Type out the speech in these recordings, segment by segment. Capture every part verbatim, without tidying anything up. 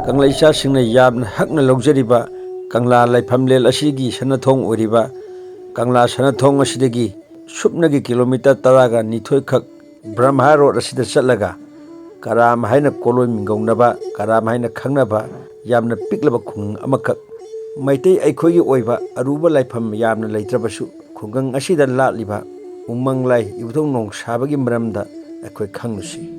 ꯀꯪꯂꯩꯆꯥꯁꯤꯡꯅ ꯌꯥꯝꯅ ꯍꯛꯅ ꯂꯧꯖꯔꯤꯕ ꯀꯪꯂꯥ ꯂꯥꯏꯐꯝꯂꯦꯟ ꯑꯁꯤꯒꯤ ꯁꯅꯥꯊꯣꯡ ꯑꯣꯏꯔꯤꯕ ꯀꯪꯂꯥ ꯁꯅꯥꯊꯣꯡ ꯑꯁꯤꯗꯒꯤ ꯁꯨꯞꯅꯒꯤ ꯀꯤꯂꯣꯃꯤꯇꯔ ꯇꯔꯥꯒ ꯅꯤꯊꯣꯏꯈꯛ ꯕ꯭ꯔꯍꯃ ꯔꯣꯗ ꯑꯁꯤꯗ ꯆꯠꯂꯒ ꯀꯔꯥꯝ ꯍꯥꯏꯅ ꯀꯣꯂꯣꯏ ꯃꯤꯡꯒꯧꯅꯕ, ꯀꯔꯥꯝ ꯍꯥꯏꯅ ꯈꯪꯅꯕ ꯌꯥꯝꯅ ꯄꯤꯛꯂꯕ ꯈꯨꯡꯒꯪ ꯑꯃꯈꯛ, ꯃꯩꯇꯩ ꯑꯩꯈꯣꯏꯒꯤ ꯑꯣꯏꯕ ꯑꯔꯨꯕ ꯂꯥꯏꯐꯝ ꯌꯥꯝꯅ ꯂꯩꯇ꯭ꯔꯕꯁꯨ, ꯈꯨꯡꯒꯪ ꯑꯁꯤꯗ ꯂꯥꯠꯂꯤꯕ ꯎꯃꯪ ꯂꯥꯏ ꯏꯕꯨꯙꯧ ꯅꯣꯡꯁꯥꯕꯒꯤ ꯃꯔꯝꯗ ꯑꯩꯈꯣꯏ ꯈꯪꯂꯨꯁꯤ꯫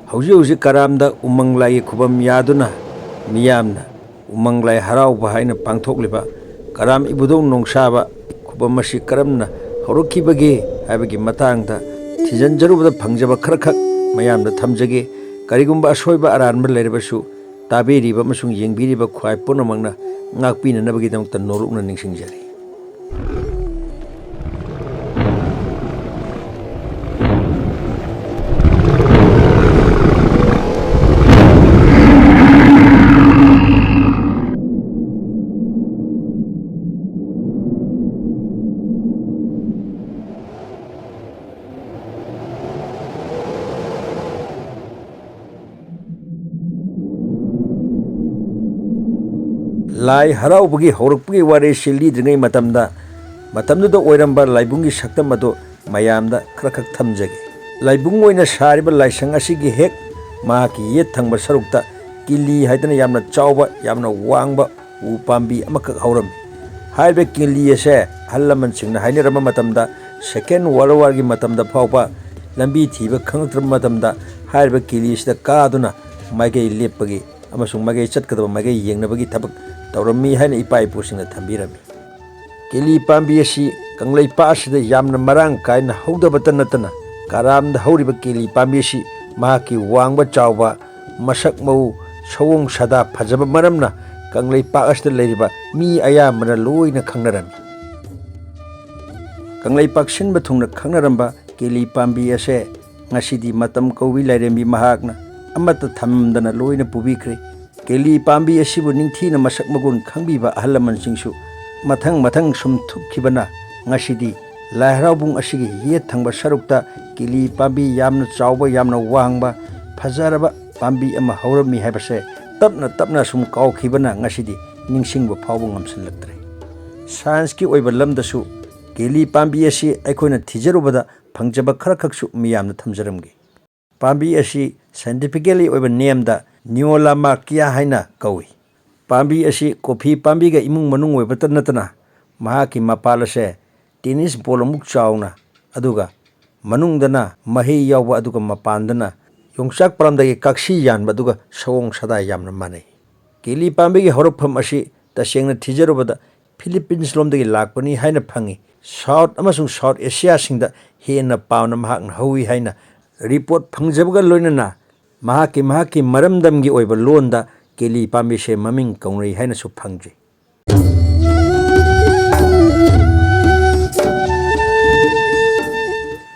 ꯍꯧꯖꯤꯛ ꯍꯧꯖꯤꯛ ꯀꯔꯥꯝꯗ ꯎꯃꯪ ꯂꯥꯏꯒꯤ ꯈꯨꯕꯝ ꯌꯥꯗꯨꯅ ꯃꯤꯌꯥꯝꯅ ꯎꯃꯪ ꯂꯥꯏ ꯍꯔꯥꯎꯕ ꯍꯥꯏꯅ ꯄꯥꯡꯊꯣꯛꯂꯤꯕ ꯀꯔꯥꯝ ꯏꯕꯨꯙꯧ ꯅꯣꯡꯁꯥꯕ ꯈꯨꯕꯝ ꯑꯁꯤ ꯀꯔꯝꯅ ꯍꯧꯔꯛꯈꯤꯕꯒꯦ ꯍꯥꯏꯕꯒꯤ ꯃꯇꯥꯡꯗ ꯊꯤꯖꯤꯟꯖꯔꯨꯕꯗ ꯐꯪꯖꯕ ꯈꯔꯈꯛ ꯃꯌꯥꯝꯗ ꯊꯝꯖꯒꯦ꯫ ꯀꯔꯤꯒꯨꯝꯕ ꯑꯁꯣꯏꯕ ꯑꯔꯥꯟꯕ ꯂꯩꯔꯕꯁꯨ ꯇꯥꯕꯤꯔꯤꯕ ꯑꯃꯁꯨꯡ ꯌꯦꯡꯕꯤꯔꯤꯕ ꯈ꯭ꯋꯥꯏ ꯄꯨꯝꯅꯃꯛꯅ ꯉꯥꯛꯄꯤꯅꯅꯕꯒꯤꯗꯃꯛꯇ ꯅꯣꯂꯨꯛꯅ ꯅꯤꯡꯁꯤꯡꯖꯔꯤ꯫ ꯂꯥꯏ ꯍꯔꯥꯎꯕꯒꯤ ꯍꯧꯔꯛꯄꯒꯤ ꯋꯥꯔꯤꯁꯤ ꯂꯤꯗ꯭ꯔꯤꯉꯩ ꯃꯇꯝꯗ, ꯃꯇꯝꯗꯨꯗ ꯑꯣꯏꯔꯝꯕ ꯂꯥꯏꯕꯨꯡꯒꯤ ꯁꯛꯇꯝ ꯑꯗꯨ ꯃꯌꯥꯝꯗ ꯈꯔꯈꯛ ꯊꯝꯖꯒꯦ꯫ ꯂꯥꯏꯕꯨꯡ ꯑꯣꯏꯅ ꯁꯥꯔꯤꯕ ꯂꯥꯏꯁꯪ ꯑꯁꯤꯒꯤ ꯍꯦꯛ ꯃꯍꯥꯛꯀꯤ ꯌꯦꯠ ꯊꯪꯕ ꯁꯔꯨꯛꯇ ꯀꯤꯂꯤ ꯍꯥꯏꯗꯅ ꯌꯥꯝꯅ ꯆꯥꯎꯕ, ꯌꯥꯝꯅ ꯋꯥꯡꯕ ꯎ ꯄꯥꯝꯕꯤ ꯑꯃꯈꯛ ꯍꯧꯔꯝꯃꯤ꯫ ꯍꯥꯏꯔꯤꯕ ꯀꯤꯂꯤ ꯑꯁꯦ ꯑꯍꯜ ꯂꯃꯟꯁꯤꯡꯅ ꯍꯥꯏꯅꯔꯝꯕ ꯃꯇꯝꯗ, Second World War ꯒꯤ ꯃꯇꯝꯗ ꯐꯥꯎꯕ ꯂꯝꯕꯤ ꯊꯤꯕ ꯈꯪꯂꯛꯇ꯭ꯔꯕ ꯃꯇꯝꯗ, ꯍꯥꯏꯔꯤꯕ ꯀꯤꯂꯤ ꯑꯁꯤꯗ ꯀꯥꯗꯨꯅ ꯃꯥꯏꯀꯩ ꯂꯦꯞꯄꯒꯤ ꯑꯃꯁꯨꯡ ꯃꯥꯏꯀꯩ ꯆꯠꯀꯗꯕ ꯃꯥꯏꯀꯩ ꯌꯦꯡꯅꯕꯒꯤ ꯊꯕꯛ ꯇꯧꯔꯝꯃꯤ ꯍꯥꯏꯅ ꯏꯄꯥ ꯏꯄꯨꯁꯤꯡꯅ ꯊꯝꯕꯤꯔꯝꯃꯤ꯫ ꯀꯤꯂꯤ ꯄꯥꯝꯕꯤ ꯑꯁꯤ ꯀꯪꯂꯩꯄꯥꯛ ꯑꯁꯤꯗ ꯌꯥꯝꯅ ꯃꯔꯥꯡ ꯀꯥꯏꯅ ꯍꯧꯗꯕꯇ ꯅꯠꯇꯅ, ꯀꯔꯥꯝꯗ ꯍꯧꯔꯤꯕ ꯀꯤꯂꯤ ꯄꯥꯝꯕꯤ ꯑꯁꯤ ꯃꯍꯥꯛꯀꯤ ꯋꯥꯡꯕ ꯆꯥꯎꯕ, ꯃꯁꯛ ꯃꯎ, ꯁꯑꯣꯡ ꯁꯥꯗꯥ ꯐꯖꯕ ꯃꯔꯝꯅ ꯀꯪꯂꯩꯄꯥꯛ ꯑꯁꯤꯗ ꯂꯩꯔꯤꯕ ꯃꯤ ꯑꯌꯥꯝꯕꯅ ꯂꯣꯏꯅ ꯈꯪꯅꯔꯝꯃꯤ꯫ ꯀꯪꯂꯩꯄꯥꯛ ꯁꯤꯟꯕ ꯊꯨꯡꯅ ꯈꯪꯅꯔꯝꯕ ꯀꯤꯂꯤ ꯄꯥꯝꯕꯤ ꯑꯁꯦ ꯉꯁꯤꯗꯤ ꯃꯇꯝ ꯀꯧꯕꯤ ꯂꯥꯏꯔꯦꯝꯕꯤ ꯃꯍꯥꯛꯅ ꯑꯃꯠꯇ ꯊꯝꯗꯅ ꯂꯣꯏꯅ ꯄꯨꯕꯤꯈ꯭ꯔꯦ꯫ ꯀꯤꯂꯤ ꯄꯥꯝꯕꯤ ꯑꯁꯤꯕꯨ ꯅꯤꯡꯊꯤꯅ ꯃꯁꯛ ꯃꯒꯨꯟ ꯈꯪꯕꯤꯕ ꯑꯍꯜ ꯂꯃꯟꯁꯤꯡꯁꯨ ꯃꯊꯪ ꯃꯊꯪ ꯁꯨꯝ ꯊꯨꯞꯈꯤꯕꯅ ꯉꯁꯤꯗꯤ ꯂꯥꯏ ꯍꯔꯥꯎꯕꯨꯡ ꯑꯁꯤꯒꯤ ꯌꯦꯠ ꯊꯪꯕ ꯁꯔꯨꯛꯇ ꯀꯤꯂꯤ ꯄꯥꯝꯕꯤ ꯌꯥꯝꯅ ꯆꯥꯎꯕ, ꯌꯥꯝꯅ ꯋꯥꯡꯕ, ꯐꯖꯔꯕ ꯄꯥꯝꯕꯤ ꯑꯃ ꯍꯧꯔꯝꯃꯤ ꯍꯥꯏꯕꯁꯦ ꯇꯞꯅ ꯇꯞꯅ ꯁꯨꯝ ꯀꯥꯎꯈꯤꯕꯅ ꯉꯁꯤꯗꯤ ꯅꯤꯡꯁꯤꯡꯕ ꯐꯥꯎꯕ ꯉꯝꯁꯤꯜꯂꯛꯇ꯭ꯔꯦ꯫ ꯁꯥꯏꯟꯁꯀꯤ ꯑꯣꯏꯕ ꯂꯝꯗꯁꯨ ꯀꯤꯂꯤ ꯄꯥꯝꯕꯤ ꯑꯁꯤ ꯑꯩꯈꯣꯏꯅ ꯊꯤꯖꯔꯨꯕꯗ ꯐꯪꯖꯕ ꯈꯔꯈꯛꯁꯨ ꯃꯤꯌꯥꯝꯅ ꯊꯝꯖꯔꯝꯒꯦ꯫ ꯄꯥꯝꯕꯤ ꯑꯁꯤ ꯁꯥꯏꯟꯇꯤꯐꯤꯀꯦꯜꯂꯤ ꯑꯣꯏꯕ ꯅꯦꯝꯗ ꯅꯤꯑꯣꯂꯥꯃꯥꯀꯤꯌꯥ ꯍꯥꯏꯅ ꯀꯧꯏ꯫ ꯄꯥꯝꯕꯤ ꯑꯁꯤ ꯀꯣꯐꯤ ꯄꯥꯝꯕꯤꯒ ꯏꯃꯨꯡ ꯃꯅꯨꯡ ꯑꯣꯏꯕꯇ ꯅꯠꯇꯅ ꯃꯍꯥꯛꯀꯤ ꯃꯄꯥꯜ ꯑꯁꯦ ꯇꯦꯅꯤꯁ ꯕꯣꯜ ꯑꯃꯨꯛ ꯆꯥꯎꯅ, ꯑꯗꯨꯒ ꯃꯅꯨꯡꯗꯅ ꯃꯍꯩ ꯌꯥꯎꯕ, ꯑꯗꯨꯒ ꯃꯄꯥꯟꯗꯅ ꯌꯣꯡꯆꯥꯛ ꯄꯥꯝꯕꯤꯒꯤ ꯀꯥꯛꯁꯤ ꯌꯥꯟꯕ, ꯑꯗꯨꯒ ꯁꯑꯣꯡ ꯁꯥꯗꯥ ꯌꯥꯝꯅ ꯃꯥꯟꯅꯩ꯫ ꯀꯤꯂꯤ ꯄꯥꯝꯕꯤꯒꯤ ꯍꯧꯔꯛꯐꯝ ꯑꯁꯤ ꯇꯁꯦꯡꯅ ꯊꯤꯖꯔꯨꯕꯗ ꯐꯤꯂꯤꯄꯤꯟꯁ ꯂꯣꯝꯗꯒꯤ ꯂꯥꯛꯄꯅꯤ ꯍꯥꯏꯅ ꯐꯪꯉꯤ꯫ ꯁꯥꯎꯠ ꯑꯃꯁꯨꯡ ꯁꯥꯎꯠ ꯑꯦꯁꯤꯌꯥꯁꯤꯡꯗ ꯍꯦꯟꯅ ꯄꯥꯝꯅ ꯃꯍꯥꯛꯅ ꯍꯧꯏ ꯍꯥꯏꯅ ꯔꯤꯄꯣꯔꯠ ꯐꯪꯖꯕꯒ ꯂꯣꯏꯅꯅ ꯃꯍꯥꯛꯀꯤ, ꯃꯍꯥꯛꯀꯤ ꯃꯔꯝꯗꯝꯒꯤ ꯑꯣꯏꯕ ꯂꯣꯟꯗ ꯀꯦꯂꯤ ꯄꯥꯝꯕꯤꯁꯦ ꯃꯃꯤꯡ ꯀꯧꯅꯩ ꯍꯥꯏꯅꯁꯨ ꯐꯪꯖꯩ꯫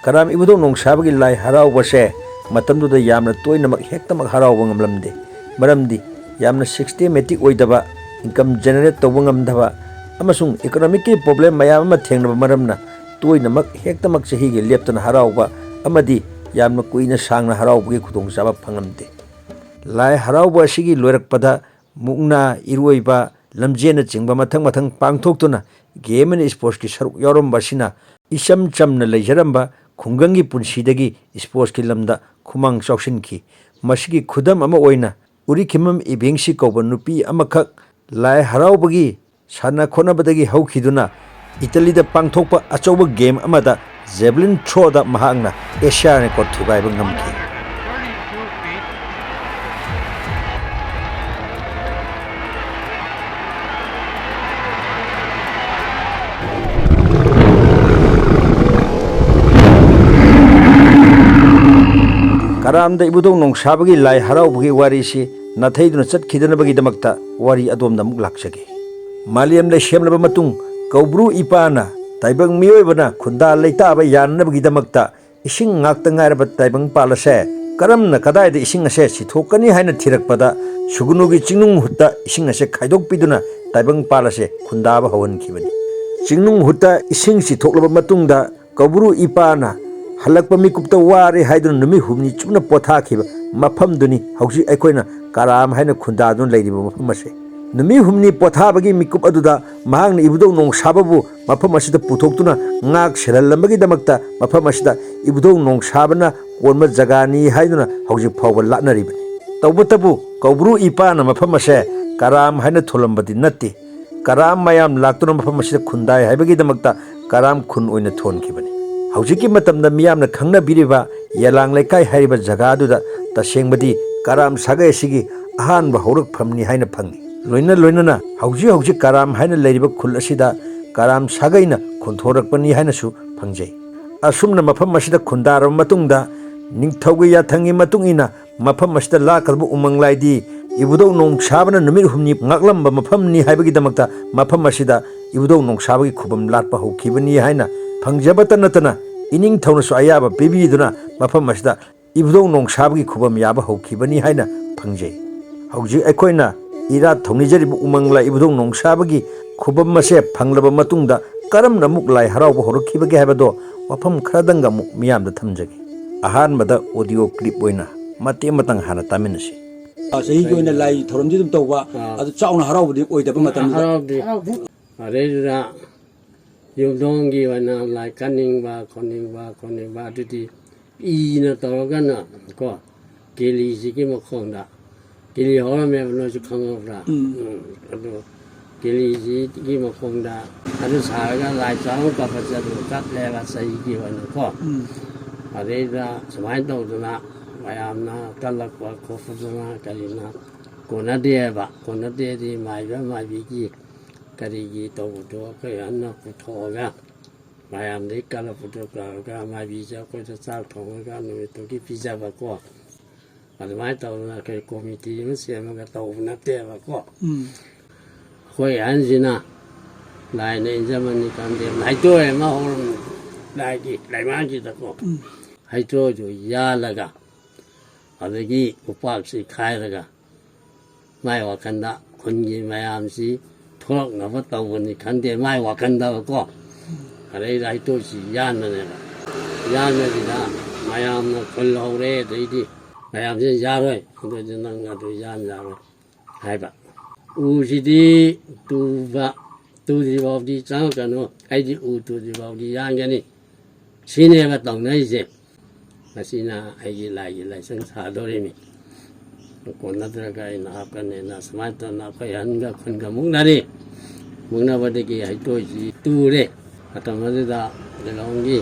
ꯀꯔꯥꯝ ꯏꯕꯨꯙꯧ ꯅꯣꯡꯁꯥꯕꯒꯤ ꯂꯥꯏ ꯍꯔꯥꯎꯕꯁꯦ ꯃꯇꯝꯗꯨꯗ ꯌꯥꯝꯅ ꯇꯣꯏꯅꯃꯛ ꯍꯦꯛꯇꯃꯛ ꯍꯔꯥꯎꯕ ꯉꯝꯂꯝꯗꯦ꯫ ꯃꯔꯝꯗꯤ ꯌꯥꯝꯅ ꯁꯤꯁꯇꯦꯃꯦꯇꯤꯛ ꯑꯣꯏꯗꯕ, ꯏꯟꯀꯝ ꯖꯦꯅꯦꯔꯦꯠ ꯇꯧꯕ ꯉꯝꯗꯕ ꯑꯃꯁꯨꯡ ꯏꯀꯣꯅꯣꯃꯤꯛꯀꯤ ꯄ꯭ꯔꯣꯕ꯭ꯂꯦꯝ ꯃꯌꯥꯝ ꯑꯃ ꯊꯦꯡꯅꯕ ꯃꯔꯝꯅ ꯇꯣꯏꯅꯃꯛ ꯍꯦꯛꯇꯃꯛ ꯆꯍꯤꯒꯤ ꯂꯦꯞꯇꯅ ꯍꯔꯥꯎꯕ ꯑꯃꯗꯤ ꯌꯥꯝꯅ ꯀꯨꯏꯅ ꯁꯥꯡꯅ ꯍꯔꯥꯎꯕꯒꯤ ꯈꯨꯗꯣꯡꯆꯥꯕ ꯐꯪꯂꯝꯗꯦ꯫ ꯂꯥꯏ ꯍꯔꯥꯎꯕ ꯑꯁꯤꯒꯤ ꯂꯣꯏꯔꯛꯄꯗ ꯃꯨꯛꯅꯥ, ꯏꯔꯣꯏꯕ, ꯂꯝꯖꯦꯜꯅꯆꯤꯡꯕ ꯃꯊꯪ ꯃꯊꯪ ꯄꯥꯡꯊꯣꯛꯇꯨꯅ ꯒꯦꯝ ꯑꯦꯟ ꯏꯁꯄꯣꯔꯠꯁꯀꯤ ꯁꯔꯨꯛ ꯌꯥꯎꯔꯝꯕ ꯑꯁꯤꯅ ꯏꯆꯝ ꯆꯝꯅ ꯂꯩꯖꯔꯝꯕ ꯈꯨꯡꯒꯪꯒꯤ ꯄꯨꯟꯁꯤꯗꯒꯤ ꯏꯁꯄꯣꯔꯠꯁꯀꯤ ꯂꯝꯗ ꯈꯨꯃꯥꯡ ꯆꯥꯎꯁꯤꯟꯈꯤ꯫ ꯃꯁꯤꯒꯤ ꯈꯨꯗꯝ ꯑꯃ ꯑꯣꯏꯅ ꯎꯔꯤꯈꯤꯃꯝ ꯏꯕꯦꯡꯁꯤ ꯀꯧꯕ ꯅꯨꯄꯤ ꯑꯃꯈꯛ ꯂꯥꯏ ꯍꯔꯥꯎꯕꯒꯤ ꯁꯥꯟꯅ ꯈꯣꯠꯅꯕꯗꯒꯤ ꯍꯧꯈꯤꯗꯨꯅ ꯏꯇꯥꯂꯤꯗ ꯄꯥꯡꯊꯣꯛꯄ ꯑꯆꯧꯕ ꯒꯦꯝ ꯑꯃꯗ ꯖꯦꯕꯂꯤꯟ ꯊ꯭ꯔꯣꯗ ꯃꯍꯥꯛꯅ ꯑꯦꯁꯤꯌꯥ ꯔꯦꯀꯣꯔꯗ ꯊꯨꯒꯥꯏꯕ ꯉꯝꯈꯤ꯫ ꯀꯔꯥꯝꯗ ꯏꯕꯨꯙꯧ ꯅꯣꯡꯁꯥꯕꯒꯤ ꯂꯥꯏ ꯍꯔꯥꯎꯕꯒꯤ ꯋꯥꯔꯤꯁꯤ ꯅꯥꯊꯩꯗꯨꯅ ꯆꯠꯈꯤꯗꯅꯕꯒꯤꯗꯃꯛꯇ ꯋꯥꯔꯤ ꯑꯗꯣꯝꯗ ꯑꯃꯨꯛ ꯂꯥꯛꯆꯒꯦ꯫ ꯃꯥꯂꯦꯝ ꯂꯩꯁꯦꯝꯂꯕ ꯃꯇꯨꯡ ꯀꯧꯕ꯭ꯔꯨ ꯏꯄꯥꯅ ꯇꯥꯏꯕꯪ ꯃꯤꯑꯣꯏꯕꯅ ꯈꯨꯟꯗꯥ ꯂꯩꯇꯥꯕ ꯌꯥꯅꯅꯕꯒꯤꯗꯃꯛꯇ ꯏꯁꯤꯡ ꯉꯥꯛꯇ ꯉꯥꯏꯔꯕ ꯇꯥꯏꯕꯪ ꯄꯥꯜ ꯑꯁꯦ ꯀꯔꯝꯅ ꯀꯗꯥꯏꯗ ꯏꯁꯤꯡ ꯑꯁꯦ ꯁꯤꯊꯣꯛꯀꯅꯤ ꯍꯥꯏꯅ ꯊꯤꯔꯛꯄꯗ ꯁꯨꯒꯅꯨꯒꯤ ꯆꯤꯡꯅꯨꯡ ꯍꯨꯠꯇ ꯏꯁꯤꯡ ꯑꯁꯦ ꯈꯥꯏꯗꯣꯛꯄꯤꯗꯨꯅ ꯇꯥꯏꯕꯪ ꯄꯥꯜ ꯑꯁꯦ ꯈꯨꯟꯗꯥꯕ ꯍꯧꯍꯟꯈꯤꯕꯅꯤ꯫ ꯆꯤꯡꯅꯨꯡ ꯍꯨꯠꯇ ꯏꯁꯤꯡ ꯆꯤꯊꯣꯛꯂꯕ ꯃꯇꯨꯡꯗ ꯀꯧꯕ꯭ꯔꯨ ꯏꯄꯥꯅ ꯍꯜꯂꯛꯄ ꯃꯤꯀꯨꯞꯇ ꯋꯥꯔꯦ ꯍꯥꯏꯗꯨꯅ ꯅꯨꯃꯤꯠ ꯍꯨꯝꯅꯤ ꯆꯨꯞꯅ ꯄꯣꯊꯥꯈꯤꯕ ꯃꯐꯝꯗꯨꯅꯤ ꯍꯧꯖꯤꯛ ꯑꯩꯈꯣꯏꯅ ꯀꯔꯥꯝ ꯍꯥꯏꯅ ꯈꯨꯟꯗꯥꯗꯨꯅ ꯂꯩꯔꯤꯕ ꯃꯐꯝ ꯑꯁꯦ꯫ ꯅꯨꯃꯤꯠ ꯍꯨꯝꯅꯤ ꯄꯣꯊꯥꯕꯒꯤ ꯃꯤꯀꯨꯞ ꯑꯗꯨꯗ ꯃꯍꯥꯛꯅ ꯏꯕꯨꯙꯧ ꯅꯣꯡꯁꯥꯕꯕꯨ ꯃꯐꯝ ꯑꯁꯤꯗ ꯄꯨꯊꯣꯛꯇꯨꯅ ꯉꯥꯛ ꯁꯦꯜꯍꯜꯂꯝꯕꯒꯤꯗꯃꯛꯇ ꯃꯐꯝ ꯑꯁꯤꯗ ꯏꯕꯨꯙꯧ ꯅꯣꯡꯁꯥꯕꯅ ꯀꯣꯟꯕ ꯖꯒꯥꯅꯤ ꯍꯥꯏꯗꯨꯅ ꯍꯧꯖꯤꯛ ꯐꯥꯎꯕ ꯂꯥꯠꯅꯔꯤꯕꯅꯤ꯫ ꯇꯧꯕꯇꯕꯨ ꯀꯧꯕ꯭ꯔꯨ ꯏꯄꯥꯅ ꯃꯐꯝ ꯑꯁꯦ ꯀꯔꯥꯝ ꯍꯥꯏꯅ ꯊꯣꯜꯂꯝꯕꯗꯤ ꯅꯠꯇꯦ꯫ ꯀꯔꯥꯝ ꯃꯌꯥꯝ ꯂꯥꯛꯇꯨꯅ ꯃꯐꯝ ꯑꯁꯤꯗ ꯈꯨꯟꯗꯥꯏ ꯍꯥꯏꯕꯒꯤꯗꯃꯛꯇ ꯀꯔꯥꯝ ꯈꯨꯟ ꯑꯣꯏꯅ ꯊꯣꯟꯈꯤꯕꯅꯤ꯫ ꯍꯧꯖꯤꯛꯀꯤ ꯃꯇꯝꯗ ꯃꯤꯌꯥꯝꯅ ꯈꯪꯅꯕꯤꯔꯤꯕ ꯌꯦꯂꯥꯡ ꯂꯩꯀꯥꯏ ꯍꯥꯏꯔꯤꯕ ꯖꯒꯥ ꯑꯗꯨꯗ ꯇꯁꯦꯡꯕꯗꯤ ꯀꯔꯥꯝ ꯁꯥꯒꯩ ꯑꯁꯤꯒꯤ ꯑꯍꯥꯟꯕ ꯍꯧꯔꯛꯐꯝꯅꯤ ꯍꯥꯏꯅ ꯐꯪꯏ꯫ ꯂꯣꯏꯅ ꯂꯣꯏꯅꯅ ꯍꯧꯖꯤꯛ ꯍꯧꯖꯤꯛ ꯀꯔꯥꯝ ꯍꯥꯏꯅ ꯂꯩꯔꯤꯕ ꯈꯨꯜ ꯑꯁꯤꯗ ꯀꯔꯥꯝ ꯁꯥꯒꯩꯅ ꯈꯨꯟꯊꯣꯔꯛꯄꯅꯤ ꯍꯥꯏꯅꯁꯨ ꯐꯪꯖꯩ꯫ ꯑꯁꯨꯝꯅ ꯃꯐꯝ ꯑꯁꯤꯗ ꯈꯨꯟꯗꯥꯔꯕ ꯃꯇꯨꯡꯗ ꯅꯤꯡꯊꯧꯒꯤ ꯌꯥꯊꯪꯒꯤ ꯃꯇꯨꯡ ꯏꯟꯅ ꯃꯐꯝ ꯑꯁꯤꯗ ꯂꯥꯛꯀꯗꯕ ꯎꯃꯪ ꯂꯥꯏꯗꯤ ꯏꯕꯨꯙꯧ ꯅꯣꯡꯁꯥꯕꯅ ꯅꯨꯃꯤꯠ ꯍꯨꯝꯅꯤ ꯉꯥꯛꯂꯝꯕ ꯃꯐꯝꯅꯤ ꯍꯥꯏꯕꯒꯤꯗꯃꯛꯇ ꯃꯐꯝ ꯑꯁꯤꯗ ꯏꯕꯨꯙꯧ ꯅꯣꯡꯁꯥꯕꯒꯤ ꯈꯨꯕꯝ ꯂꯥꯠꯄ ꯍꯧꯈꯤꯕꯅꯤ ꯍꯥꯏꯅ ꯐꯪꯖꯕꯇ ꯅꯠꯇꯅ ꯏꯅꯤꯡꯊꯧꯅꯁꯨ ꯑꯌꯥꯕ ꯄꯤꯕꯤꯗꯨꯅ ꯃꯐꯝ ꯑꯁꯤꯗ ꯏꯕꯨꯙꯧ ꯅꯣꯡꯁꯥꯕꯒꯤ ꯈꯨꯕꯝ ꯌꯥꯕ ꯍꯧꯈꯤꯕꯅꯤ ꯍꯥꯏꯅ ꯐꯪꯖꯩ꯫ ꯍꯧꯖꯤꯛ ꯑꯩꯈꯣꯏꯅ ꯏꯔꯥꯠ ꯊꯧꯅꯤꯖꯔꯤꯕ ꯎꯃꯪ ꯂꯥꯏ ꯏꯕꯨꯙꯧ ꯅꯣꯡꯁꯥꯕꯒꯤ ꯈꯨꯕꯝ ꯑꯁꯦ ꯐꯪꯂꯕ ꯃꯇꯨꯡꯗ ꯀꯔꯝꯅ ꯑꯃꯨꯛ ꯂꯥꯏ ꯍꯔꯥꯎꯕ ꯍꯧꯔꯛꯈꯤꯕꯒꯦ ꯍꯥꯏꯕꯗꯣ ꯋꯥꯐꯝ ꯈꯔꯗꯪꯒ ꯑꯃꯨꯛ ꯃꯤꯌꯥꯝꯗ ꯊꯝꯖꯒꯦ꯫ ꯑꯍꯥꯟꯕꯗ ꯑꯣꯗꯤꯑꯣ ꯀ꯭ꯂꯤꯞ ꯑꯣꯏꯅ ꯃꯇꯦꯛ ꯑꯃꯇꯪ ꯍꯥꯟꯅ ꯇꯥꯃꯤꯟꯅꯁꯤ꯫ ꯆꯍꯤꯒꯤ ꯑꯣꯏꯅ ꯂꯥꯏ ꯊꯧꯔꯝꯗꯤ ꯑꯗꯨꯝ ꯇꯧꯕ, ꯑꯥ꯫ ꯑꯗꯨ ꯆꯥꯎꯅ ꯍꯔꯥꯎꯕꯗꯤ ꯑꯣꯏꯗꯕ ꯃꯇꯝꯗ꯫ ꯍꯔꯥꯎꯗꯦ꯫ ꯑꯗꯩꯗꯨꯗ ꯌꯨꯝꯊꯣꯡꯒꯤ ꯑꯣꯏꯅ ꯂꯥꯏ ꯀꯠꯅꯤꯡꯕ, ꯈꯣꯠꯅꯤꯡꯕ, ꯈꯣꯠꯅꯤꯡꯕ ꯑꯗꯨꯗꯤ ꯏꯅ ꯇꯧꯔꯒꯅ ꯀꯣ, ꯀꯦꯂꯤꯁꯤꯒꯤ ꯃꯈꯣꯡꯗ, ꯀꯦꯂꯤ ꯍꯧꯔꯝꯃꯦꯕ, ꯅꯣꯏꯁꯨ ꯈꯪꯍꯧꯕ꯭ꯔꯥ? ꯎꯝ꯫ ꯎꯝ, ꯑꯗꯨ ꯀꯦꯂꯤꯁꯤꯒꯤ ꯃꯈꯣꯡꯗ ꯑꯗꯨ ꯁꯥꯔꯒ ꯂꯥꯏ ꯆꯥꯎꯅ ꯀꯠꯄꯁꯦ ꯑꯗꯨ ꯀꯠꯂꯦꯕ ꯆꯍꯤꯒꯤ ꯑꯣꯏꯅꯀꯣ꯫ ꯎꯝ꯫ ꯑꯗꯩꯗ ꯁꯨꯃꯥꯏꯅ ꯇꯧꯗꯅ ꯃꯌꯥꯝꯅ ꯀꯠꯂꯛꯄ ꯈꯣꯠꯄꯗꯨꯅ ꯀꯔꯤꯅ ꯀꯣꯟꯅꯗꯦꯕ꯫ ꯀꯣꯟꯅꯗꯦꯗꯤ ꯃꯥꯏꯕ ꯃꯥꯏꯕꯤꯒꯤ ꯀꯔꯤꯒꯤ ꯇꯧꯕꯗꯣ ꯑꯩꯈꯣꯏ ꯑꯍꯟꯅ ꯄꯨꯊꯣꯛꯑꯒ ꯃꯌꯥꯝꯗꯒꯤ ꯀꯠꯂꯛꯄꯗꯣ ꯇꯧꯔꯒ ꯃꯥꯏꯕꯤꯁꯦ ꯑꯩꯈꯣꯏꯗ ꯆꯥꯛ ꯊꯣꯡꯉꯒ ꯅꯨꯃꯤꯠꯇꯨꯒꯤ ꯄꯤꯖꯕꯀꯣ꯫ ꯑꯗꯨꯃꯥꯏꯅ ꯇꯧꯗꯅ ꯑꯩꯈꯣꯏ ꯀꯣꯃꯤꯇꯤ ꯑꯃ ꯁꯦꯝꯃꯒ ꯇꯧꯕ ꯅꯠꯇꯦꯕꯀꯣ꯫ ꯎꯝ꯫ ꯑꯩꯈꯣꯏ ꯑꯍꯟꯁꯤꯅ ꯂꯥꯏꯅ ꯏꯟꯖꯃꯅꯤ ꯈꯪꯗꯦ, ꯍꯩꯇ꯭ꯔꯣꯏ ꯑꯃ ꯍꯧꯔꯝꯃꯤ ꯂꯥꯏꯒꯤ ꯂꯩꯃꯥꯡꯁꯤꯗꯀꯣ꯫ ꯎꯝ꯫ ꯍꯩꯇ꯭ꯔꯣꯏꯗꯨ ꯌꯥꯜꯂꯒ ꯑꯗꯒꯤ ꯎꯄꯥꯛꯁꯤ ꯈꯥꯏꯔꯒ ꯃꯥꯏ ꯋꯥꯈꯜꯗ ꯈꯨꯟꯒꯤ ꯃꯌꯥꯝꯁꯤ ꯊꯣꯛꯂꯛꯅꯕ ꯇꯧꯕꯅꯤ ꯈꯟꯗꯦ, ꯃꯥꯏ ꯋꯥꯈꯜꯗꯕꯀꯣ꯫ ꯑꯗꯩꯗ ꯍꯩꯇꯣꯏꯁꯤ ꯌꯥꯟꯕꯅꯦꯕ꯫ ꯌꯥꯟꯕꯁꯤꯗ ꯃꯌꯥꯝꯅ ꯈꯨꯜ ꯍꯧꯔꯦ, ꯑꯗꯩꯗꯤ ꯃꯌꯥꯝꯁꯤꯅ "ꯌꯥꯔꯣꯏ, ꯑꯗꯨꯗꯤ ꯅꯪ ꯑꯗꯨ ꯌꯥꯟ ꯌꯥꯔꯣꯏ" ꯍꯥꯏꯕ꯫ "ꯎꯁꯤꯗꯤ ꯇꯨꯕ, ꯇꯨꯗ꯭ꯔꯤ ꯐꯥꯎꯗꯤ ꯆꯪꯉꯛꯀꯅꯨ, ꯑꯩꯗꯤ ꯎ ꯇꯨꯗ꯭ꯔꯤ ꯐꯥꯎꯗꯤ ꯌꯥꯟꯒꯅꯤ꯫ ꯁꯤꯅꯦꯕ ꯇꯧꯅꯔꯤꯁꯦ꯫ ꯃꯁꯤꯅ ꯑꯩꯒꯤ ꯂꯥꯏꯒꯤ ꯂꯥꯏꯁꯪ ꯁꯥꯗꯣꯔꯤꯃꯤ꯫ ꯀꯣꯟꯅꯗ꯭ꯔꯒ ꯑꯩꯅ ꯍꯥꯞꯀꯅꯤꯅ ꯁꯨꯃꯥꯏꯅ ꯇꯧꯅ ꯑꯩꯈꯣꯏ ꯑꯍꯟꯒ ꯈꯨꯟꯒ ꯃꯨꯛꯅꯔꯦ꯫ ꯃꯨꯛꯅꯕꯗꯒꯤ ꯍꯩꯇꯣꯏꯁꯤ ꯇꯨꯔꯦ꯫ ꯃꯇꯝ ꯑꯗꯨꯗ ꯂꯤꯂꯣꯡꯒꯤ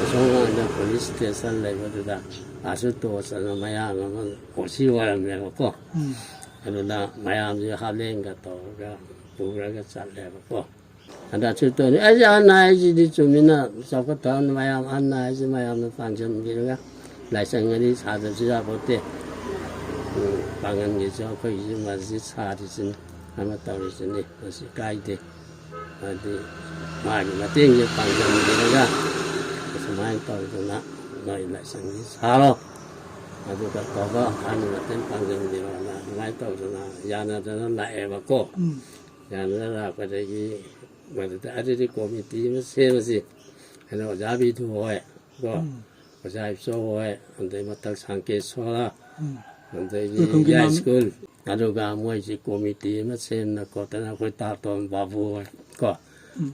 ꯑꯁꯣꯝ ꯃꯄꯥꯟꯗ ꯄꯨꯂꯤꯁ ꯁ꯭ꯇꯦꯁꯟ ꯂꯩꯕꯗꯨꯗ ꯑꯥꯁꯨꯇꯣꯁ ꯑꯅ ꯃꯌꯥꯡ ꯑꯃ ꯑꯣ ꯁꯤ ꯑꯣꯏꯔꯝꯃꯦꯕꯀꯣ꯫ ꯑꯗꯨꯗ ꯃꯌꯥꯝꯁꯦ ꯍꯥꯂꯦꯟꯒ ꯇꯧꯔꯒ ꯄꯨꯔꯒ ꯆꯠꯂꯦꯕꯀꯣ꯫ ꯑꯗ ꯑꯥꯁꯨꯇꯣꯁꯅ "ꯑꯩꯁꯦ ꯑꯍꯟ ꯍꯥꯏꯁꯤꯗꯤ ꯆꯨꯝꯃꯤꯅ ꯆꯥꯎꯈꯠ ꯊꯧꯔꯥꯡ ꯃꯌꯥꯝ ꯑꯍꯟ ꯍꯥꯏꯁꯤ ꯃꯌꯥꯝꯅ ꯄꯥꯟꯁꯤꯟꯕꯤꯔꯒ ꯂꯥꯏꯁꯪ ꯑꯅꯤ ꯁꯥꯗꯕꯁꯨ ꯌꯥꯄꯣꯠꯇꯦ꯫ ꯎꯝ, ꯄꯥꯡꯒꯟꯒꯤꯁꯨ ꯑꯩꯈꯣꯏꯒꯤꯁꯨ ꯃꯁꯖꯤꯠ ꯁꯥꯔꯤꯁꯤꯅꯤ, ꯑꯃ ꯇꯧꯔꯤꯁꯤꯅꯤ, ꯃꯁꯤ ꯀꯥꯏꯗꯦ꯫ ꯍꯥꯏꯗꯤ ꯃꯥꯒꯤ ꯃꯇꯦꯡꯁꯦ ꯄꯥꯡꯁꯤꯟꯕꯤꯔꯒ ꯑꯁꯨꯃꯥꯏꯅ ꯇꯧꯗꯅ ꯅꯣꯏ ꯂꯥꯏꯁꯪꯁꯤ ꯁꯥꯔꯣ꯫ ꯑꯗꯨꯒ ꯇꯧꯔꯣ, ꯑꯍꯟꯒꯤ ꯃꯇꯦꯡ ꯄꯥꯡꯁꯤꯟꯕꯤꯔꯣꯅ ꯑꯗꯨꯃꯥꯏꯅ ꯇꯧꯗꯅ ꯌꯥꯅꯗꯅ ꯂꯥꯛꯑꯦꯕꯀꯣ꯫ ꯌꯥꯅꯗꯅ ꯂꯥꯛꯄꯗꯒꯤ ꯃꯗꯨꯗ ꯑꯗꯨꯗꯤ ꯀꯣꯃꯤꯇꯤ ꯑꯃ ꯁꯦꯝꯃꯁꯤ ꯍꯥꯏꯅ ꯑꯣꯖꯥ ꯕꯤꯗꯨ ꯍꯣꯏ ꯀꯣ, ꯑꯣꯖꯥ ꯏꯆꯧ ꯍꯣꯏ, ꯑꯗꯩ ꯃꯊꯛ ꯁꯥꯡꯀꯦꯁꯣꯔ, ꯑꯗꯒꯤ ꯎꯈ꯭ꯔꯨꯜꯒꯤ ꯌꯥꯏ ꯃꯥꯝ- ꯁ꯭ꯀꯨꯜ, ꯑꯗꯨꯒ ꯃꯣꯏꯁꯤ ꯀꯣꯃꯤꯇꯤ ꯑꯃ ꯁꯦꯝꯅ ꯈꯣꯠꯇꯅ ꯑꯩꯈꯣꯏ ꯇꯥꯇꯣꯟ ꯕꯥꯕꯨ ꯍꯣꯏ ꯀꯣ,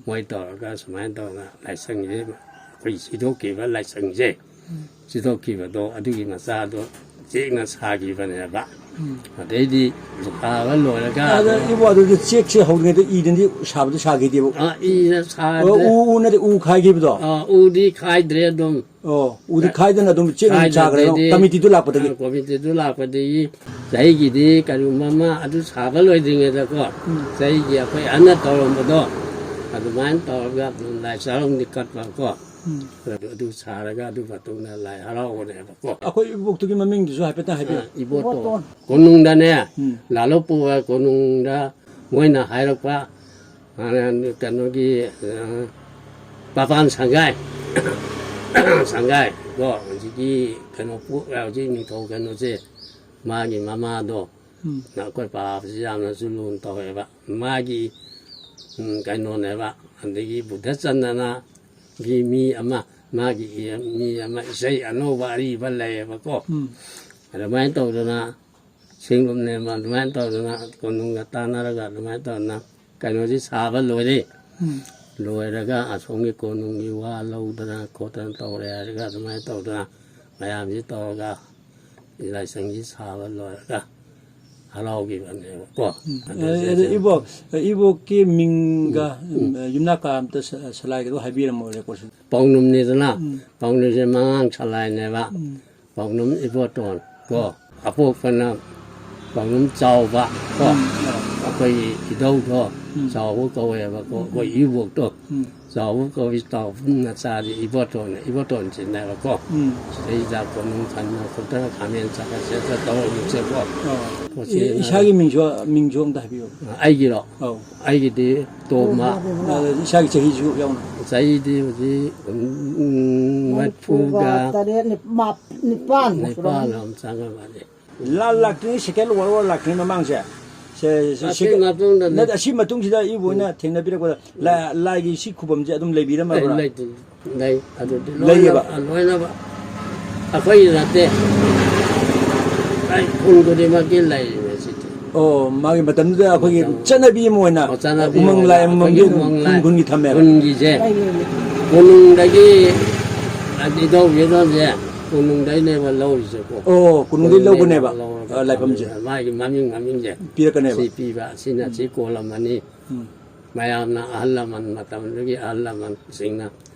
ꯃꯣꯏ ꯇꯧꯔꯒ ꯁꯨꯃꯥꯏꯅ ꯇꯧꯗꯅ ꯂꯥꯏꯁꯪꯁꯦ, ꯑꯩꯈꯣꯏ ꯁꯤꯗꯣꯛꯈꯤꯕ ꯂꯥꯏꯁꯪꯁꯦ, ꯁꯤꯗꯣꯛꯈꯤꯕꯗꯣ ꯑꯗꯨꯒꯤ ꯃꯆꯥꯗꯣ ꯆꯦꯛꯅ ꯁꯥꯈꯤꯕꯅꯦꯕ꯫ ꯑꯗꯩꯗꯤ ꯁꯥꯕ ꯂꯣꯏꯔꯒ ꯑꯗ ꯑꯗꯨꯝ ꯏꯕꯣ, ꯑꯗꯨꯗꯤ ꯆꯦꯛꯁꯦ ꯍꯧꯔꯤꯉꯩꯗ ꯏꯗꯅꯗꯤ ꯁꯥꯕꯗꯤ ꯁꯥꯈꯤꯗꯦꯕ꯫ ꯑ, ꯏꯅ ꯑꯣ, ꯁꯥꯗ꯭ꯔꯦ꯫ ꯎ, ꯎ ꯅꯠꯇꯦ, ꯎ ꯈꯥꯏꯈꯤꯕꯗꯣ꯫ ꯑ, ꯎꯗꯤ ꯈꯥꯏꯗ꯭ꯔꯦ ꯑꯗꯨꯝ꯫ ꯑꯣ, ꯎꯗꯤ ꯈꯥꯏꯗꯅ ꯑꯗꯨꯝ ꯆꯦꯛ ꯑꯣꯏꯅ ꯁꯥꯈ꯭ꯔꯦ, ꯈꯥꯏꯗ꯭ꯔꯗꯤ, ꯀꯃꯤꯇꯤꯗꯨ ꯂꯥꯛꯄꯗꯒꯤ꯫ ꯑ, ꯀꯃꯤꯇꯤꯗꯨ ꯂꯥꯛꯄꯗꯒꯤ ꯆꯍꯤꯒꯤꯗꯤ ꯀꯔꯤꯒꯨꯝꯕ ꯑꯃ ꯑꯗꯨ ꯁꯥꯕ ꯂꯣꯏꯗ꯭ꯔꯤꯉꯩꯗꯀꯣ, ꯆꯍꯤꯒꯤ ꯑꯩꯈꯣꯏ ꯑꯍꯟꯅ ꯇꯧꯔꯝꯕꯗꯣ ꯑꯗꯨꯃꯥꯏꯅ ꯇꯧꯔꯒ ꯑꯗꯨꯝ ꯂꯥꯏ ꯆꯥꯔꯣꯡꯗꯤ ꯀꯠꯄꯀꯣ꯫ ꯑꯗꯨ, ꯑꯗꯨ ꯁꯥꯔꯒ ꯑꯗꯨ ꯃꯇꯨꯡꯗ ꯂꯥꯏ ꯍꯔꯥꯎꯕꯅꯦꯕꯀꯣ꯫ ꯑꯩꯈꯣꯏ ꯏꯕꯣꯛꯇꯨꯒꯤ ꯃꯃꯤꯡꯗꯨꯁꯨ ꯍꯥꯏꯐꯦꯠꯇꯪ ꯍꯥꯏꯕꯤꯌꯨ꯫ ꯑ, ꯏꯕꯣꯠꯇꯣ꯫ ꯀꯣꯅꯨꯡꯗꯅꯦ, ꯎꯝ꯫ ꯂꯥꯂꯣꯄꯨꯔ ꯀꯣꯅꯨꯡꯗ ꯃꯣꯏꯅ ꯍꯥꯏꯔꯛꯄ, ꯑ, ꯀꯩꯅꯣꯒꯤ, ꯑ, ꯄꯥꯄꯥꯟ ꯁꯪꯒꯥꯏ, ꯁꯪꯒꯥꯏ ꯀꯣ, ꯍꯧꯖꯤꯛꯀꯤ ꯀꯩꯅꯣ ꯄꯣ-, ꯍꯧꯖꯤꯛ ꯅꯤꯡꯊꯧ ꯀꯩꯅꯣꯁꯦ, ꯃꯥꯒꯤ ꯃꯃꯥꯗꯣ, ꯎꯝ꯫ ꯑꯩꯈꯣꯏ ꯄꯥꯕꯁꯤ ꯌꯥꯝꯅꯁꯨ ꯂꯨꯅ ꯇꯧꯋꯦꯕ꯫ ꯃꯥꯒꯤ, ꯎꯝ, ꯀꯩꯅꯣꯅꯦꯕ꯫ ꯑꯗꯒꯤ ꯕꯨꯙꯆꯟꯗ꯭ꯔꯅꯒꯤ ꯃꯤ ꯑꯃ, ꯃꯥꯒꯤ ꯃꯤ ꯑꯃ ꯏꯁꯩ ꯑꯅꯧꯕ ꯑꯔꯤꯕ ꯂꯩꯌꯦꯕꯀꯣ꯫ ꯎꯝ꯫ ꯑꯗꯨꯃꯥꯏꯅ ꯇꯧꯗꯅ ꯁꯦꯡꯗꯣꯛꯅꯦꯕ꯫ ꯑꯗꯨꯃꯥꯏꯅ ꯇꯧꯗꯅ ꯀꯣꯅꯨꯡꯒ ꯇꯥꯟꯅꯔꯒ ꯑꯗꯨꯃꯥꯏꯅ ꯇꯧꯗꯅ ꯀꯩꯅꯣꯁꯤ ꯁꯥꯕ ꯂꯣꯏꯔꯦ꯫ ꯎꯝ꯫ ꯂꯣꯏꯔꯒ ꯑꯁꯣꯝꯒꯤ ꯀꯣꯅꯨꯡꯒꯤ ꯋꯥ ꯂꯧꯗꯅ ꯈꯣꯠꯇꯅ ꯇꯧꯔꯦ ꯍꯥꯏꯔꯒ ꯑꯗꯨꯃꯥꯏꯅ ꯇꯧꯗꯅ ꯃꯌꯥꯝꯁꯤ ꯇꯧꯔꯒ ꯂꯥꯏꯁꯪꯁꯤ ꯁꯥꯕ ꯂꯣꯏꯔꯒ ꯍꯔꯥꯎꯈꯤꯕꯅꯦꯕꯀꯣ꯫ ꯎꯝ꯫ ꯑꯗꯨ ꯑꯦ, ꯑꯗꯨ ꯏꯕꯣꯛ, ꯏꯕꯣꯛꯀꯤ ꯃꯤꯡꯒ, ꯎꯝ꯫ ꯎꯝ, ꯌꯨꯝꯅꯥꯛꯀ ꯑꯝꯇ ꯁ-, ꯁꯂꯥꯏꯒꯗꯣ ꯍꯥꯏꯕꯤꯔꯝꯃꯣ ꯔꯦꯀꯣꯔꯠꯁꯤꯗ꯫ ꯄꯥꯎꯅꯝꯅꯤꯗꯅ, ꯎꯝ꯫ ꯄꯥꯎꯅꯝꯁꯦ ꯃꯉꯥꯡ ꯁꯂꯥꯏꯅꯦꯕ꯫ ꯎꯝ꯫ ꯄꯥꯎꯅꯝ ꯏꯕꯣꯇꯣꯟ ꯀꯣ꯫ ꯑꯄꯣꯛꯄꯅ ꯄꯥꯎꯅꯝ ꯆꯥꯎꯕ ꯀꯣ꯫ ꯎꯝ꯫ ꯑꯩꯈꯣꯏꯒꯤ ꯏꯙꯧꯗꯣ ꯎꯝ꯫ ꯆꯥꯎꯕ ꯀꯧꯋꯦꯕꯀꯣ꯫ ꯑꯩꯈꯣꯏ ꯎꯝ꯫ ꯏꯕꯣꯛꯇꯣ ꯎꯝ꯫ ꯆꯥꯎꯕ ꯀꯧꯏ, ꯆꯥꯎꯕ ꯃꯆꯥꯗꯤ ꯏꯕꯣꯇꯣꯟꯅ, ꯏꯕꯣꯇꯣꯟ ꯁꯤꯟꯅꯕꯀꯣ꯫ ꯎꯝ꯫ ꯁꯤꯗꯩꯁꯤꯗ ꯀꯣꯅꯨꯡ ꯈꯟꯕ ꯈꯣꯠꯇꯅ ꯈꯥꯃꯦꯟ ꯆꯥꯕ ꯆꯠꯄ ꯇꯧꯔꯝꯃꯤꯁꯦꯀꯣ꯫ ꯑꯣ꯫ ꯄꯣꯠꯁꯤ ꯏ-, ꯏꯁꯥꯒꯤ ꯃꯤꯡꯁꯨ, ꯃꯤꯡꯁꯨ ꯑꯝꯇ ꯍꯥꯏꯕꯤꯌꯨ꯫ ꯑꯩꯒꯤꯔꯣ? ꯑꯧ꯫ ꯑꯩꯒꯤꯗꯤ ꯇꯣꯝꯕ꯫ ꯑ, ꯏꯁꯥꯒꯤ ꯆꯍꯤꯁꯨ ꯌꯥꯎꯅ꯫ ꯆꯍꯤꯗꯤ ꯍꯧꯖꯤꯛ, ꯎꯝ, ꯃꯔꯤꯐꯨꯒ ꯇꯔꯦꯠ, ꯅꯤꯄꯥꯜ, ꯅꯤꯄꯥꯜ ꯃꯨꯛ ꯅꯤꯄꯥꯜ ꯁꯨꯔꯝꯃꯅꯤ꯫ ꯑꯃ ꯆꯪꯉꯝꯃꯅꯤ꯫ ꯂꯥꯟ ꯂꯥꯛꯇ꯭ꯔꯤꯉꯩ, ꯁꯦꯀꯦꯟ ꯋꯥꯔꯜ ꯋꯥꯔ ꯂꯥꯛꯇ꯭ꯔꯤꯉꯩ ꯃꯃꯥꯡꯁꯦ, ꯁꯦ, ꯁꯦ, ꯑꯁꯤ ꯁꯦꯀꯦꯟ-, ꯃꯇꯨꯡꯗꯅꯤ꯫ ꯅꯠꯇꯦ, ꯑꯁꯤ ꯃꯇꯨꯡꯁꯤꯗ ꯏꯕꯨ ꯍꯣꯏꯅ ꯊꯦꯡꯅꯕꯤꯔꯛꯄꯗ ꯂꯥ-, ꯂꯥꯏꯒꯤ ꯁꯤ ꯈꯨꯕꯝꯁꯦ ꯑꯗꯨꯝ ꯂꯩꯕꯤꯔꯝꯃꯕ꯭ꯔꯥ? ꯂꯩ, ꯂꯩꯇꯦ꯫ ꯂꯩ꯫ ꯑꯗꯨꯗꯤ ꯂꯩꯌꯦꯕ? ꯂꯣꯏꯅꯃꯛ, ꯂꯣꯏꯅꯃꯛ ꯑꯩꯈꯣꯏꯒꯤ ꯅꯠꯇꯦ꯫ ꯑꯩ ꯈꯨꯟ ꯈꯨꯗꯤꯡꯃꯛꯀꯤ ꯂꯩꯔꯤꯅꯦ ꯁꯤꯗꯤ꯫ ꯑꯣ, ꯃꯥꯒꯤ ꯃꯇꯝꯗꯨꯗ ꯑꯩꯈꯣꯏꯒꯤ ꯃꯇꯝ-, ꯆꯠꯅꯕꯤ ꯑꯃ ꯑꯣꯏꯅ ꯑꯣ, ꯆꯠꯅꯕꯤ ꯎꯃꯪ ꯑꯃ ꯂꯥꯏ ꯑꯣꯏꯅ ꯑꯃꯃꯝꯒꯤ ꯑꯩꯈꯣꯏꯒꯤ ꯑꯗꯨꯝ ꯎꯃꯪ ꯈꯨꯟ ꯂꯥꯏ ꯈꯨꯟꯒꯤ ꯊꯝꯃꯦꯕ꯫ ꯈꯨꯟꯒꯤꯁꯦ, ꯂꯩꯌꯦ꯫ ꯀꯣꯅꯨꯡꯗꯒꯤ ꯏꯙꯧ ꯏꯙꯧꯁꯦ ꯀꯣꯅꯨꯡꯗꯩꯅꯦꯕ ꯂꯧꯔꯤꯁꯦꯀꯣ꯫ ꯑꯣ, ꯀꯣꯅꯨꯡꯗꯩ ꯀꯣꯅꯨꯡꯗꯩꯅꯦꯕ ꯂꯧꯕꯅꯦꯕ, ꯂꯧꯔꯒ ꯑ, ꯂꯥꯏꯐꯝꯁꯦ꯫ ꯊꯝꯃꯦꯕ꯫ ꯃꯥꯒꯤ ꯃꯃꯤꯡ, ꯃꯃꯤꯡꯁꯦ ꯄꯤꯔꯛꯀꯅꯦꯕ꯫ ꯁꯤ ꯄꯤꯕ, ꯁꯤꯅ ꯁꯤ ꯀꯣꯜꯂꯝꯃꯅꯤ꯫ ꯎꯝ꯫ ꯃꯌꯥꯝꯅ ꯑꯍꯜ ꯂꯃꯟ, ꯃꯇꯝꯗꯨꯒꯤ ꯑꯍꯜ ꯂꯃꯟꯁꯤꯡꯅ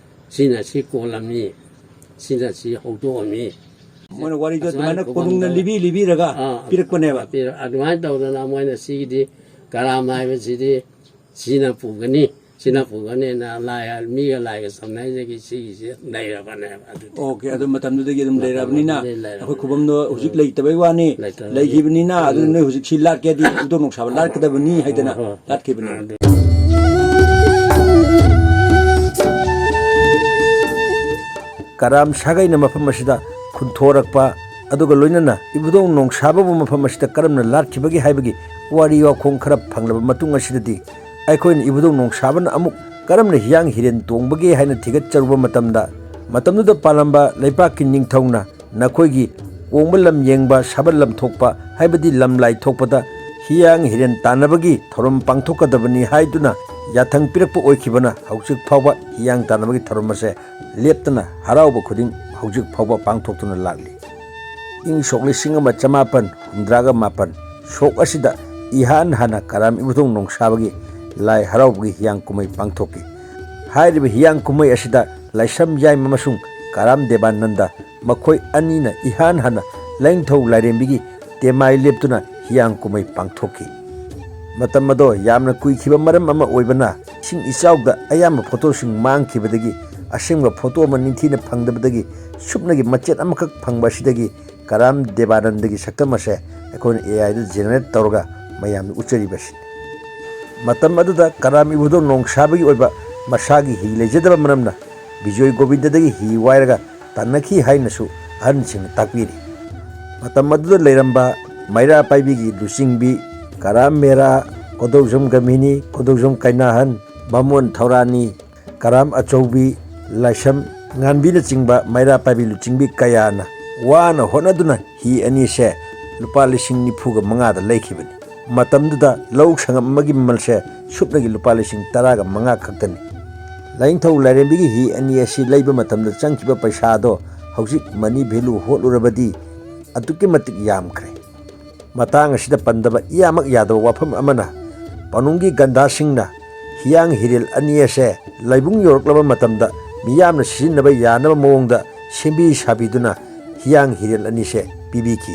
ꯁꯤꯅ ꯁꯤ ꯀꯣꯜꯂꯝꯃꯤ, ꯁꯤꯅ ꯁꯤ ꯍꯧꯗꯣꯛꯑꯝꯃꯤ꯫ ꯃꯣꯏꯅ ꯋꯥꯔꯤꯗꯣ ꯑꯁꯨꯃꯥꯏꯅ ꯑꯗꯨꯃꯥꯏꯅ ꯈꯨꯕꯝꯗꯣ ꯀꯣꯅꯨꯡꯅ ꯂꯤꯕꯤ ꯂꯤꯕꯤꯔꯒ ꯑꯥ, ꯄꯤꯔꯛꯄꯅꯦꯕ꯫ ꯄꯤꯔ-, ꯑꯗꯨꯃꯥꯏꯅ ꯇꯧꯗꯅ ꯃꯣꯏꯅ ꯁꯤꯒꯤꯗꯤ ꯀꯔꯥꯝ ꯍꯥꯏꯕꯁꯤꯗꯤ ꯁꯤꯅ ꯄꯨꯒꯅꯤ, ꯁꯤꯅ ꯄꯨꯒꯅꯤꯅ ꯂꯥꯏ, ꯃꯤꯒ ꯂꯥꯏꯒ ꯁꯝꯅꯩꯗꯒꯤ ꯁꯤꯒꯤꯁꯦ ꯂꯩꯔꯕꯅꯦꯕ ꯑꯗꯨꯗꯤ꯫ ꯑꯣꯀꯦ, ꯑꯗꯨ ꯃꯇꯝꯗꯨꯗꯒꯤ ꯑꯗꯨꯝ ꯂꯩꯔꯕꯅꯤꯅ ꯃꯇꯝꯗꯨꯗꯒꯤ ꯂꯩꯔꯕꯅꯤꯅ꯫ ꯑꯩꯈꯣꯏ ꯈꯨꯕꯝꯗꯣ ꯍꯧꯖꯤꯛ ꯎꯝ꯫ ꯂꯩꯇꯕꯩ ꯋꯥꯅꯤ꯫ ꯂꯩꯇꯕꯒꯤ꯫ ꯂꯩꯈꯤꯕꯅꯤꯅ ꯑꯗꯨ ꯎꯝ꯫ ꯅꯣꯏ ꯍꯧꯖꯤꯛ ꯁꯤ ꯂꯥꯠꯀꯦꯗꯤ ꯎꯗꯣꯡ ꯅꯨꯡꯁꯥꯕ ꯂꯥꯠꯀꯗꯕꯅꯤ ꯍꯥꯏꯗꯅ ꯍꯣꯏ, ꯍꯣꯏ꯫ ꯂꯥꯠꯈꯤꯕꯅꯦ꯫ ꯑꯗꯨ ꯀꯔꯥꯝ ꯁꯥꯒꯩꯅ ꯃꯐꯝ ꯑꯁꯤꯗ ꯈꯨꯟꯊꯣꯔꯛꯄ ꯑꯗꯨꯒ ꯂꯣꯏꯅꯅ ꯏꯕꯨꯙꯧ ꯅꯣꯡꯁꯥꯕꯕꯨ ꯃꯐꯝ ꯑꯁꯤꯗ ꯀꯔꯝꯅ ꯂꯥꯠꯈꯤꯕꯒꯦ ꯍꯥꯏꯕꯒꯤ ꯋꯥꯔꯤ ꯋꯥꯈꯣꯡ ꯈꯔ ꯐꯪꯂꯕ ꯃꯇꯨꯡ ꯑꯁꯤꯗꯗꯤ, ꯑꯩꯈꯣꯏꯅ ꯏꯕꯨꯙꯧ ꯅꯣꯡꯁꯥꯕꯅ ꯑꯃꯨꯛ ꯀꯔꯝꯅ ꯍꯤꯌꯥꯡ ꯍꯤꯔꯦꯟ ꯇꯣꯡꯕꯒꯦ ꯍꯥꯏꯅ ꯊꯤꯒꯠꯆꯔꯨꯕ ꯃꯇꯝꯗ, ꯃꯇꯝꯗꯨꯗ ꯄꯥꯜꯂꯝꯕ ꯂꯩꯄꯥꯛꯀꯤ ꯅꯤꯡꯊꯧꯅ ꯅꯈꯣꯏꯒꯤ ꯀꯣꯡꯕ ꯂꯝ ꯌꯦꯡꯕ, ꯁꯥꯕ ꯂꯝ ꯊꯣꯛꯄ ꯍꯥꯏꯕꯗꯤ ꯂꯝꯂꯥꯏ ꯊꯣꯛꯄꯗ ꯍꯤꯌꯥꯡ ꯍꯤꯔꯦꯟ ꯇꯥꯟꯅꯕꯒꯤ ꯊꯧꯔꯝ ꯄꯥꯡꯊꯣꯛꯀꯗꯕꯅꯤ ꯍꯥꯏꯗꯨꯅ ꯌꯥꯊꯪ ꯄꯤꯔꯛꯄ ꯑꯣꯏꯈꯤꯕꯅ, ꯍꯧꯖꯤꯛ ꯐꯥꯎꯕ ꯍꯤꯌꯥꯡ ꯇꯥꯟꯅꯕꯒꯤ ꯊꯧꯔꯝ ꯑꯁꯦ ꯂꯦꯞꯇꯅ ꯍꯔꯥꯎꯕ ꯈꯨꯗꯤꯡ ꯍꯧꯖꯤꯛ ꯐꯥꯎꯕ ꯄꯥꯡꯊꯣꯛꯇꯨꯅ ꯂꯥꯛꯂꯤ꯫ ꯏꯪ ꯁꯣꯛ ꯂꯤꯁꯤꯡ ꯑꯃ ꯆꯃꯥꯄꯟ ꯍꯨꯝꯗ꯭ꯔꯥꯒ ꯃꯥꯄꯟ ꯁꯣꯛ ꯑꯁꯤꯗ ꯏꯍꯥꯟ ꯍꯥꯟꯅ ꯀꯔꯥꯝ ꯏꯕꯨꯙꯧ ꯅꯣꯡꯁꯥꯕꯒꯤ ꯂꯥꯏ ꯍꯔꯥꯎꯕꯒꯤ ꯍꯤꯌꯥꯡ ꯀꯨꯝꯍꯩ ꯄꯥꯡꯊꯣꯛꯈꯤ꯫ ꯍꯥꯏꯔꯤꯕ ꯍꯤꯌꯥꯡ ꯀꯨꯝꯍꯩ ꯑꯁꯤꯗ ꯂꯥꯏꯁ꯭ꯔꯝ ꯌꯥꯏꯃ ꯑꯃꯁꯨꯡ ꯀꯔꯥꯝ ꯗꯦꯕꯥꯅꯟꯗ, ꯃꯈꯣꯏ ꯑꯅꯤꯅ ꯏꯍꯥꯟ ꯍꯥꯟꯅ ꯂꯥꯏꯅꯤꯡꯊꯧ ꯂꯥꯏꯔꯦꯝꯕꯤꯒꯤ ꯇꯦꯃꯥꯏ ꯂꯦꯞꯇꯨꯅ ꯍꯤꯌꯥꯡ ꯀꯨꯝꯍꯩ ꯄꯥꯡꯊꯣꯛꯈꯤ꯫ ꯃꯇꯝ ꯑꯗꯣ ꯌꯥꯝꯅ ꯀꯨꯏꯈꯤꯕ ꯃꯔꯝ ꯑꯃ ꯑꯣꯏꯕꯅ, ꯏꯁꯤꯡ ꯏꯆꯥꯎꯗ ꯑꯌꯥꯝꯕ ꯐꯣꯇꯣꯁꯤꯡ ꯃꯥꯡꯈꯤꯕꯗꯒꯤ, ꯑꯁꯦꯡꯕ ꯐꯣꯇꯣ ꯑꯃ ꯅꯤꯡꯊꯤꯅ ꯐꯪꯗꯕꯗꯒꯤ, ꯁꯨꯞꯅꯒꯤ ꯃꯆꯦꯠ ꯑꯃꯈꯛ ꯐꯪꯕ ꯑꯁꯤꯗꯒꯤ ꯀꯔꯥꯝ ꯗꯦꯕꯥꯅꯟꯗꯒꯤ ꯁꯛꯇꯝ ꯑꯁꯦ ꯑꯩꯈꯣꯏꯅ ꯑꯦ ꯑꯥꯏꯗ ꯖꯦꯅꯦꯔꯦꯠ ꯇꯧꯔꯒ ꯃꯌꯥꯝꯗ ꯎꯠꯆꯔꯤꯕꯁꯤꯅꯤ꯫ ꯃꯇꯝ ꯑꯗꯨꯗ ꯀꯔꯥꯝ ꯏꯕꯨꯙꯧ ꯅꯣꯡꯁꯥꯕꯒꯤ ꯑꯣꯏꯕ ꯃꯁꯥꯒꯤ ꯍꯤ ꯂꯩꯖꯗꯕ ꯃꯔꯝꯅ, ꯕꯤꯖꯣꯏ ꯒꯣꯕꯤꯟꯗꯗꯒꯤ ꯍꯤ ꯋꯥꯏꯔꯒ ꯇꯥꯟꯅꯈꯤ ꯍꯥꯏꯅꯁꯨ ꯑꯍꯟꯁꯤꯡꯅ ꯇꯥꯛꯄꯤꯔꯤ꯫ ꯃꯇꯝ ꯑꯗꯨꯗ ꯂꯩꯔꯝꯕ ꯃꯩꯔꯥ ꯄꯥꯏꯕꯤꯒꯤ ꯂꯨꯆꯤꯡꯕꯤ ꯀꯔꯥꯝ ꯃꯦꯔꯥ, ꯀꯣꯗꯧꯖꯝ ꯒꯃꯤꯅꯤ, ꯀꯣꯗꯧꯖꯝ ꯀꯩꯅꯥꯍꯟ, ꯕꯥꯃꯣꯟ ꯊꯧꯔꯥꯅꯤ, ꯀꯔꯥꯝ ꯑꯆꯧꯕꯤ, ꯂꯥꯏꯁ꯭ꯔꯝ ꯉꯥꯟꯕꯤꯅꯆꯤꯡꯕ ꯃꯩꯔꯥ ꯄꯥꯏꯕꯤ ꯂꯨꯆꯤꯡꯕꯤ ꯀꯌꯥꯅ ꯋꯥꯅ ꯍꯣꯠꯅꯗꯨꯅ ꯍꯤ ꯑꯅꯤꯁꯦ ꯂꯨꯄꯥ ꯂꯤꯁꯤꯡ ꯅꯤꯐꯨꯒ ꯃꯉꯥꯗ ꯂꯩꯈꯤꯕꯅꯤ꯫ ꯃꯇꯝꯗꯨꯗ ꯂꯧ ꯁꯪꯉꯝ ꯑꯃꯒꯤ ꯃꯃꯜꯁꯦ ꯁꯨꯞꯅꯒꯤ ꯂꯨꯄꯥ ꯂꯤꯁꯤꯡ ꯇꯔꯥꯒ ꯃꯉꯥ ꯈꯛꯇꯅꯤ꯫ ꯂꯥꯏꯅꯤꯡꯊꯧ ꯂꯥꯏꯔꯦꯝꯕꯤꯒꯤ ꯍꯤ ꯑꯅꯤ ꯑꯁꯤ ꯂꯩꯕ ꯃꯇꯝꯗ ꯆꯪꯈꯤꯕ ꯄꯩꯁꯥꯗꯣ ꯍꯧꯖꯤꯛ ꯃꯅꯤ ꯚꯦꯂꯨ ꯍꯣꯠꯂꯨꯔꯕꯗꯤ ꯑꯗꯨꯛꯀꯤ ꯃꯇꯤꯛ ꯌꯥꯝꯈ꯭ꯔꯦ꯫ ꯃꯇꯥꯡ ꯑꯁꯤꯗ ꯄꯟꯗꯕ ꯏꯌꯥꯃꯛ ꯌꯥꯗꯕ ꯋꯥꯐꯝ ꯑꯃꯅ, ꯄꯥꯅꯨꯡꯒꯤ ꯒꯟꯗꯥꯁꯤꯡꯅ ꯍꯤꯌꯥꯡ ꯍꯤꯔꯦꯜ ꯑꯅꯤ ꯑꯁꯦ ꯂꯥꯏꯕꯨꯡ ꯌꯧꯔꯛꯂꯕ ꯃꯇꯝꯗ ꯃꯤꯌꯥꯝꯅ ꯁꯤꯖꯤꯟꯅꯕ ꯌꯥꯅꯕ ꯃꯑꯣꯡꯗ ꯁꯦꯝꯕꯤ ꯁꯥꯕꯤꯗꯨꯅ ꯍꯤꯌꯥꯡ ꯍꯤꯔꯦꯜ ꯑꯅꯤꯁꯦ ꯄꯤꯕꯤꯈꯤ꯫